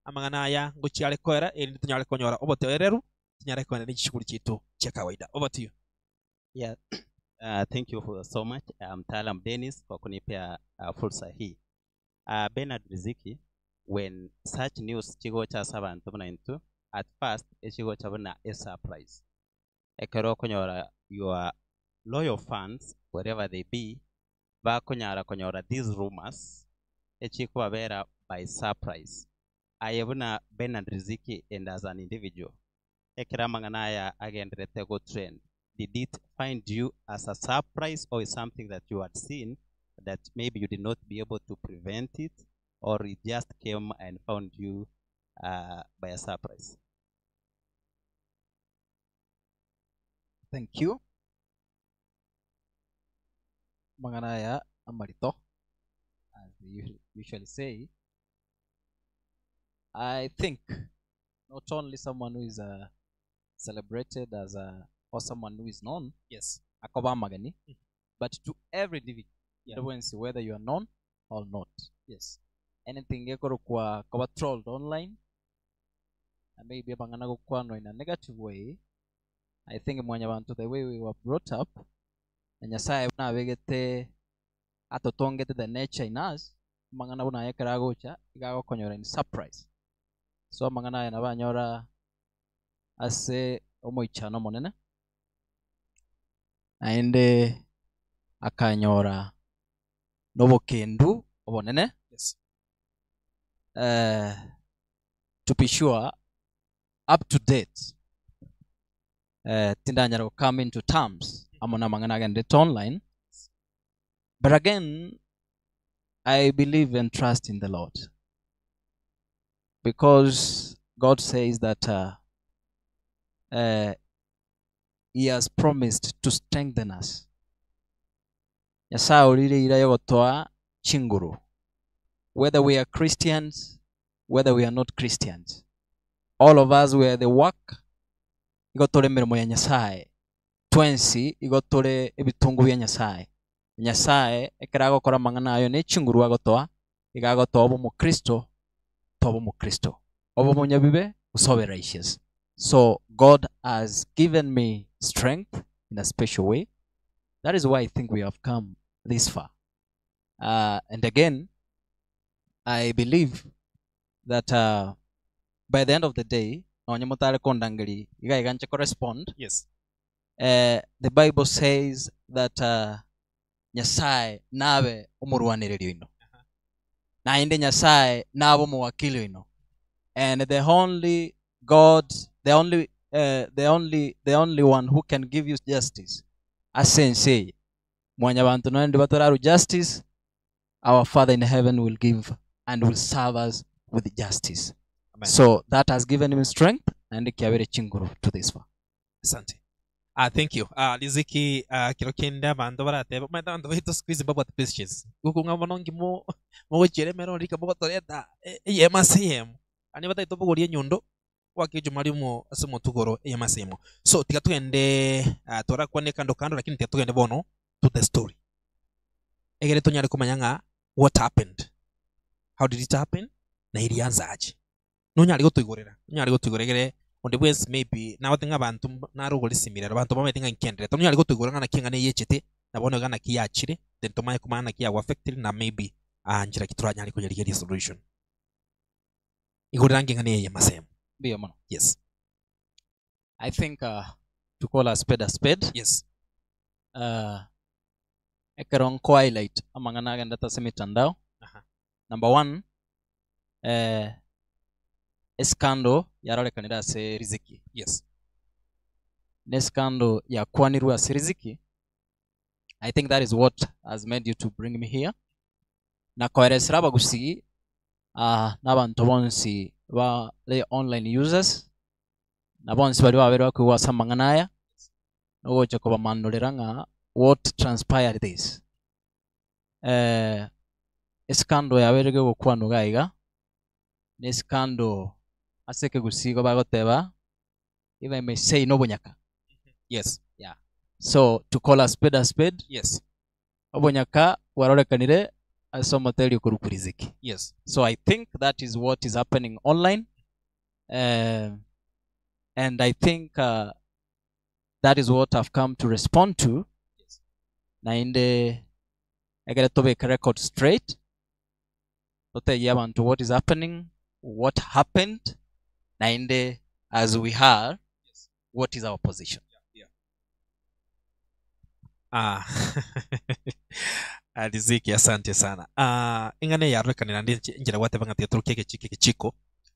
Amang'ana aya ngochia are koera, erinde tonyare konyora obotoereru, tonyare kogenda ne chishughuli chiaito chia kawaida. Over to you. Yeah, uh, thank you for so much uh, mtaalam Dennis kwa kunipea uh, fursa hii. Uh, Bernard Riziki, when such news chigocha ase abanto buna intwe, at first echigocha buna a surprise. Ekero okonyora your loyal fans wherever they be, bakonyara konyora these rumors, echikobabera by surprise. Aye buna Bernard Riziki and as an individual, ekero amang'ana aya agenderete go trend, did it find you as a surprise or is something that you had seen that maybe you did not be able to prevent it or it just came and found you uh, by a surprise? Thank you. Amang'ana aya amarito as they usually say. I think not only someone who is uh, celebrated as a, or someone who is known Yes. akoba amageni but to every individual Yeah. bwensi whether you are known or not Yes. anything gekorokwa koba trolled online and maybe amang'ana gokwanwa in a negative way i think mwanyabanto the way we were brought up na nyasaye buna abegete atotongete the nature in us amang'ana buna aya ekero agocha iga agokonyora in surprise so amang'ana aya nabo anyora ase omoichano omonene naende akanyora nobokendu obonene Yes. eh, to be sure up to date eh, tindanyara go come into terms amo na amang'ana agenderete online but again i believe and trust in the lord because god says that uh, uh, he has promised to strengthen us nyasaye orire ira yogotoa chinguru whether we are christians whether we are not christians all of us we are the work igo tore emeremo ya nyasaye twensi igo tore ebitungu bia nyasaye nyasaye ekero agokora amang'ana ayo ne chinguru agotoa iga agotoa obe omokristo toba omokristo obe omonyabibe gose obe righteous so god has given me strength in a special way that is why i think we have come this far uh, and again i believe that uh, by the end of the day nonye motare kondangeri iga iga nche correspond Yes. eh, the bible says that uh, nyasaye nabe omorwanererio oino naende nyasaye nabe omowakili oino and the only god the only uh, the only the only one who can give you justice ase ense eye mwanyabanto noende batorarwa justice our father in heaven will give and will serve us with justice Amen. so that has given him strength naende kiabere chinguru to this far Asante. Ah, thank you. Ah, Riziki ah, kero kende abanto baratebe omanyete abanto baito siku hizi mbabwate patience. Gokong'a ng'a bono nki mo mogochiera emero rika mogotoreta e- eyemo ase eyemo. Naende batagete obogorie enyundo gwaka echuma rimo ase omotwe igoro eyemo ase eyemo. So tiga togende ah, torakwane kando kando lakini tiga togende bono to the story. Egere tonyare komanya ng'a what happened, how did it happen, na iriansa ache. Nonyare gotoigorera, nonyare gotoigorera egere onde bwensi maybe nagote ng'a abanto mb- naro ogorisimi rero abanto bamaete ng'a nkenderete. Nonyare gotoigorera ng'a naki eng'ana eye echete, na bono iga naki yachire, then tomanye komanya naki yago affectire na maybe nchera ki toranyare koyerigeria esolution. Igorera ange eng'ana eye y'amasemo. Mbuya mono. Yes. I think uh, to call a spade a spade Yes. uh, ekero nko highlight amang'ana agendete ase emitandao Aha. number one eh, escandal yarorekanire ase riziki Yes. na escandal yakwanirwe ase riziki i think that is what has made you to bring me here na koeresera abagusii ah, na abanto bonsi bare online users na bonsi baria babere bakoigwa ase amang'ana aya nogocha kobamanurera ng'a what transpired this eh, escandal yabeire gegokwanwa iga iga na escandal ase ekegusii igo bagoteba if I may say nobonyaka Yes. so to call a spade a spade Yes. obonyaka bwarorekanire Ase omoteri okorokwa Riziki. Yes. So I think that is what is happening online eh, and I think uh, that is what I've come to respond to Yes. naende ekere tobeke record straight totebie abanto what is happening what happened naende as we are Yes. what is our position. Ah, ah, Riziki asante sana. Ah, ing'ana eye yarorekanire naende inche- inchera gwateba ng'a tiga toroke egechiko egechiko.